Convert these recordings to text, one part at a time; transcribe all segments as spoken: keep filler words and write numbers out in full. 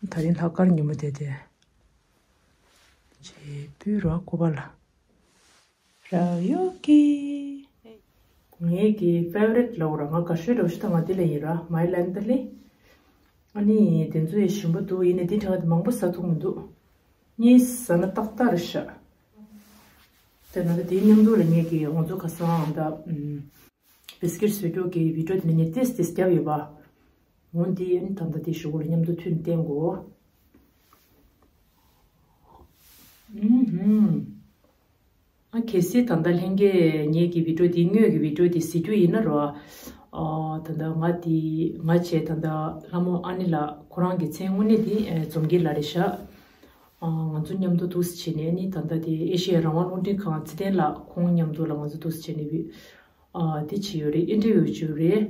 ད་རིང་ལྷག་དཀར་ཉིན་མོ་དེ་དེ། ཇེ་པུ་ར་ཀོ་པ་ལ། ར་ཡོ་ཀི། ངའི་གི་ཕེ་ཝ་རིཊ་ལབ་ར། ང་དགའ་ཤོས་འདྲ་བོ་ཞིག་ད་ང་འདི་ལ་ཡིན་ར། མའི་ལན་ད་ལི། ཨ་ནི་དེ་ཚོ་ཡི་ཞིམ་པོ་འདུག་ཡིན་ནའི་འདི་དྲངས་དེ་མང་པོ་ཟ་ཐུབ་མི་འདུག་གཉིས་ཟ་ན་ཏག་ཏག་རེད་ཤག་དེ་ན་ད་དེའི་མཉམ་དུ་ལ་ངའི་གི་ང་ཚོ་ཁ་སང་ད། བིས་ཀིར་བཟོ་རྒྱུ་གི་བི་ཌིའོ་དེ་ནས་ངས་ཏེས་ཏེས་བརྒྱབ་ཡོད་པ། འོ་འདི་ཨ་ནི་ད་ལྟ་དེ་ཞུ་གོ་ལ་མཉམ་དུ་མཐུད་ནས་བསྟན་གོ། ཨུམ་ཧུམ། ཨ་གལ་སྲིད་ད་ལྟ་ལྷན་རྒྱས་ངེད་ཀྱི་བི་ཌིའོ་དེ་དངོས་ཀྱི་བི་ཌིའོ་དེ་གཟིགས་རྒྱུ་ཡིན་ན་རོ། ཨ་ད་ལྟ་ང་དེ་ང་བྱས་ད་ལྟ་ལྷ་མོ་ཨ་ནི་ལགས་ཁོ་རང་གི་མཚན་དངོས་གནས་དེ་འཛོམས་དགེ་ལགས་རེད་ཤག་ཨ་ང་ཚོ་མཉམ་དུ་འདུག་སེ་བྱས་ནས་ཨ་ནི་ད་ལྟ་དེ་ཨེ་ཤི་ཡ་རང་དབང་རླུང་འཕྲིན་ཁང་ཚེ་བརྟན་ལགས་ཁོང་མཉམ་དུ་ལ་ང་ཚོ་འདུག་སེ་བྱས་ནས་བི་ཨ་དེ་བྱས་ཡོད་རེད། ཨིན་ཊར་བིའུ་བྱས་ཡོད་རེད།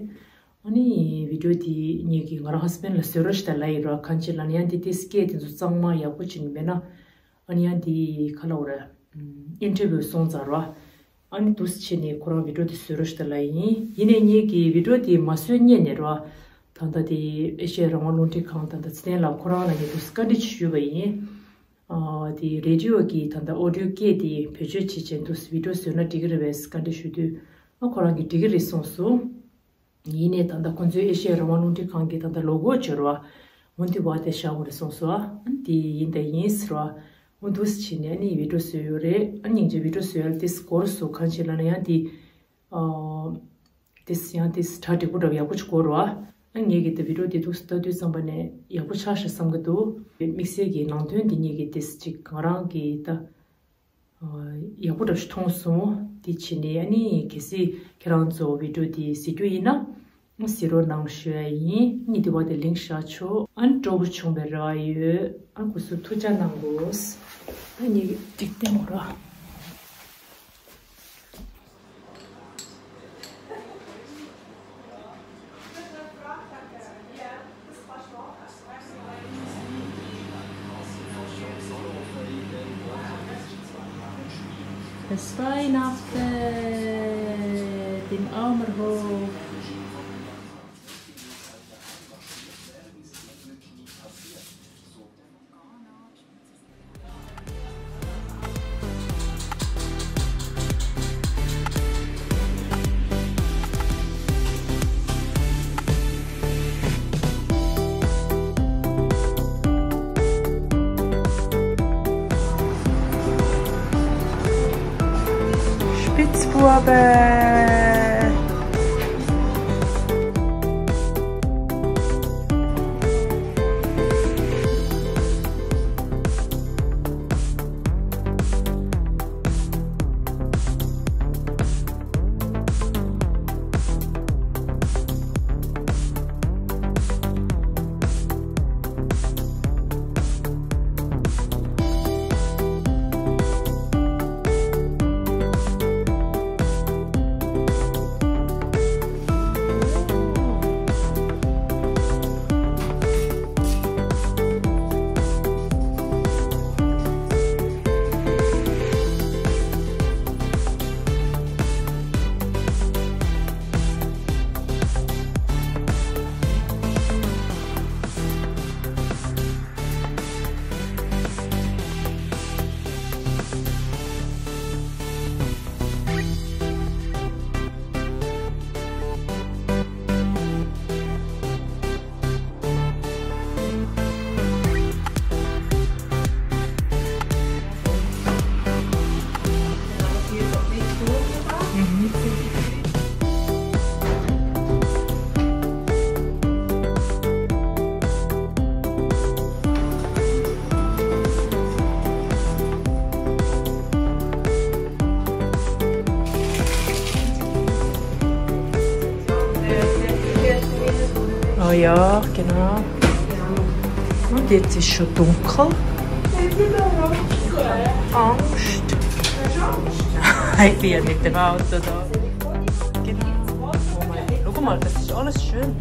ཨ་ནི་བི་ཌིའོ་དེ་ངེད་ཀྱི་ང་རང་ཧ་སི་བེན་ལ་བཟོས་རོགས་ཞེས་ད་ལབ་ཡིན་རོགས། གང་ཅི་ལབ་ན་ཡང་དེ་དེ་སྐད་དེ་ཚོ་གཙང་མ་ཡག་པོ་བྱས་ནས་མེད་ན། ཨ་ནི་ཡང་དེ་ག་ལབ་ར། ཨིན་ཊར་བིའུ་སོང་ཙང་རོ། ཨ་ནི་འདུག་སེ་བྱས་ནས་ཁོ་རང་བི་ཌིའོ་དེ་བཟོས་རོགས་ཞེས་ད་ལབ་ཡིན། ཡིན་ནའི་ངེད་ཀྱི་བི་ཌིའོ་དེ་མ་བཟོས་སྔོན་ནས་རོ། ད་ལྟ་དེ་ཨེ་ཤི་ཡ་རང་དབང་རླུང་འཕྲིན་ཁང་ད་ལྟ་ཚེ་བརྟན་ལགས་ཁོ་རང་ལ་ངས་འདུག་སེ་བཀའ་འདྲི་ཞུས་པ་ཡིན། ཨ་དེ་རེ་ཌི་ཡོ་གི་ད་ལྟ་ཨོ་ཌི་ཡོ་སྐད་དེ་བེད་སྤྱོད་བྱེད་བྱེད་འདུག་སེ་བི་ཌིའོ་བཟོས་ན་འགྲིག་གི་རེད་པས་བཀའ་འདྲི་ཞུས་དུས། ཨ་ཁོ་རང་གིས་འགྲིག་གི་རེད་གསུངས་སོང་། ཡིན་ནའི་ད་ལྟ་ཁོང་ཚོའི་ཨེ་ཤི་ཡ་རང་དབང་རླུང་འཕྲིན་ཁང་གི་ད་ལྟ་ལོ་གོ་སྦྱོར་བ། འོ་འདི་བ་དེ་བཞག་དགོས་རེད་གསུངས་སོང་། ཨ་འདི་ཡིན་ད་ཡིན་ཟེར་བ། འོ་འདུག་སེ་བྱས་ནས་ཨ་ནི་བི་ཌིའོ་བཟོས་ཡོད་རེད། ཨ་སྙིང་རྗེ་བི་ཌིའོ་བཟོས་ཡ་ལ་ཏིས་འགོར་སོང་། གང་ཅི་ལབ་ན་ཡང་འདི། ཨ་ཏིས་ཡང་ཏིས་གྲ་འགྲིག་པོ་འདྲ་བ་ཡག་པོ་ཅིག་འགོར་བ། ཨ་ངེད་ཀྱི་ད་བི་ཌིའོ་འདི་འདུག་སེ་ལྟ་དུས་ཙམ་པ་ནས་ཡག་པོ་ཆགས་ཤག་བསམ་གི་འདུག་དམིགས་བསལ་གྱི་ནང་དོན་འདི་ངེད་ཀྱི་ཏིས་ཅིག་ང་རང་གི་ད། ཡག་པོ་འདྲ་ཞིག་མཐོང་སོང་། དེ་བྱས་ནས་ཨ་ནི་གལ་སྲིད་ཁྱེད་རང་ཚོ་བི་ཌིའོ་དེ་གཟིགས་རྒྱུ་ཡིན་ན་གཟིགས་རོགས་གནང་ཞུ་ཡ་ཡིན། ཨ་ནི་དེ་བ་དེ་ལིང་ཀི་བཞག་ཆོག་ཨ་ནི་སྤྲོ་པོ་བྱུང་བའི་རེ་བ་ཡོད། ཨ་སྐུ་གཟུགས་ཐུགས་ཅག་གནང་དགོས། ཨ་ནི་འགྲིག་བསྟན་འོ་ར། Es Weihnachten, den Armen hoch. Spitzbuben. Oh ja, genau. Und jetzt ist schon dunkel. Angst. Ich bin ja mit dem Auto da. Genau. Oh mein Gott, schau mal, das ist alles schön.